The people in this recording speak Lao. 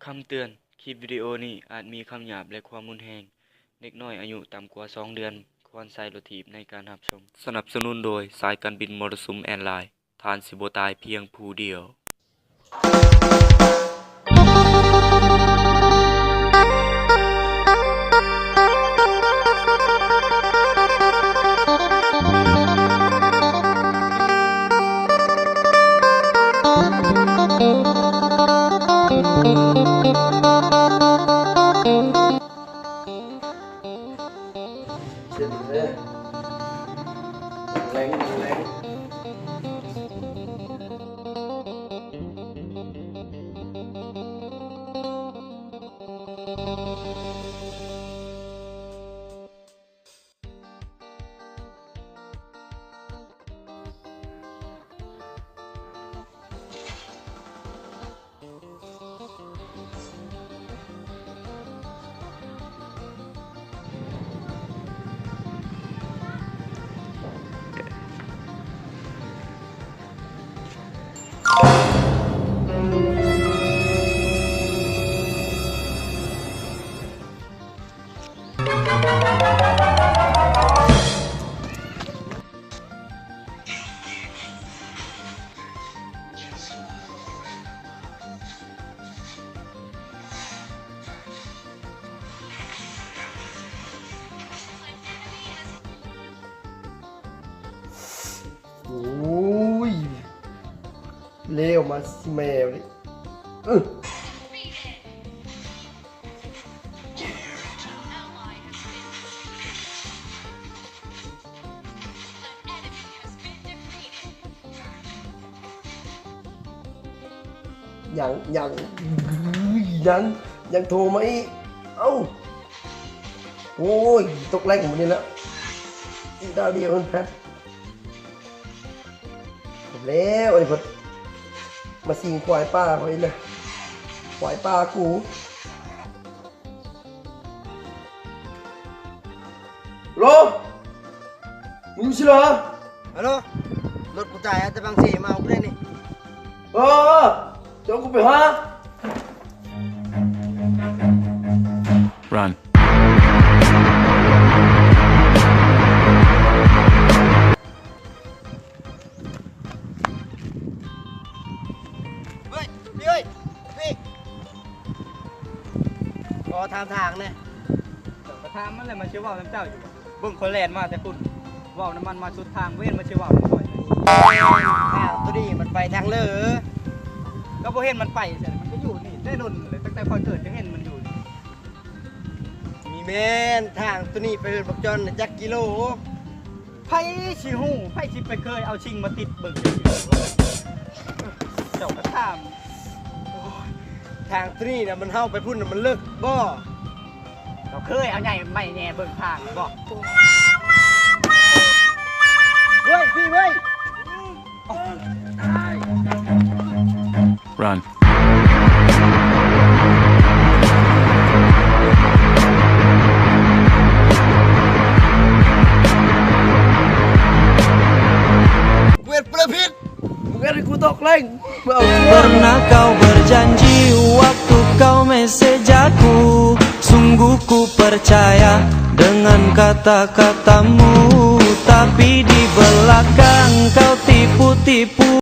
ຄຳເຕືອນ, ຄລິບວິດີໂອນີ້ອາດມີຄຳຫຍາບ ແລະ ຄວາມຮຸນແຮງ. ເດັກນ້ອຍອາຍຸຕ່ຳກວ່າສອງເດືອນ ຄວນໃຊ້ລົດຖີບໃນການຮັບຊົມ. ສະໜັບສະໜູນໂດຍ ສາຍການບິນມໍລະສຸມແອນລາຍ. ທ່ານຊິບໍ່ຕາຍພຽງຜູ້ດຽວ. ເສັດແລ້ວເດີ ແລງ ແລງ. ໂອ້ຍ ເລວມາຊິແມວນີ້ ອື. ຍັງ ຍັງ ຍັງ ຍັງໂທມາອີກ. ເອົ້າ ໂອ້ຍ ຕົກແຫຼ້ງໝົດນີ້ແຫຼະ ດາວດຽວມັນແພັດ. ຈົບແລ້ວ ອັນນີ້ເພິ່ນມາຊິງຄວາຍປ່າຂ້ອຍອີກແລ້ວ ຄວາຍປ່າກູ. ໂລ ມຶງຢູ່ຊິເລີ? ຮັລໂຫຼ ລົດກູຕາຍແຕ່ບາງເສ ມາເອົາກູໄດ້ນີ້. ເອີ ເອີ ເຈົ້າ ກູໄປຫາ. Run. ເຮີ້ຍ ພີ່ເອີຍ ພີ່ ຂໍຖາມທາງແດ່. ເຈົ້າກໍຖາມມັນແຫຼະ ມັນຊິເວົ້ານຳເຈົ້າຢູ່ບໍ່? ເບິ່ງຂ້ອຍແລ່ນມາແຕ່ພຸ້ນ ເວົ້ານຳມັນມາສຸດທາງ ບໍ່ເຫັນມັນຊິເວົ້ານຳຂ້ອຍ. ທາງໂຕນີ້ມັນໄປທາງເລີ? ກໍບໍ່ເຫັນມັນໄປໃສ ມັນກໍຢູ່ນີ້ແຕ່ດົນແລ້ວ ຕັ້ງແຕ່ຂ້ອຍເກີດກໍເຫັນມັນຢູ່ນີ້. ມີແມ່ນ ທາງໂຕນີ້ໄປເຮືອນບັກຈອນນະຈັກກິໂລ? ໃຜຊິຮູ້ ໃຜຊິໄປເຄີຍເອົາຊິງມາຕິດເບິ່ງ. ເຈົ້າກໍຖາມ. ໂອ້ຍ ທາງໂຕນີ້ນະ ມັນເຮົາໄປພຸ້ນນະ ມັນເລິກບໍ່? ເຈົ້າເຄີຍເອົາໃຫຍ່ໄມ້ແຫຍ່ເບິ່ງທາງບໍ່? ເວີ້ຍ ພີ່ເວີ້ຍ. Run. ເວດປະພິດ ເວດໃຫ້ກູຕົກແຫຼ້ງ. Pernah kau berjanji waktu kau mesej aku, sungguh ku percaya dengan kata-katamu, tapi di belakang kau tipu-tipu.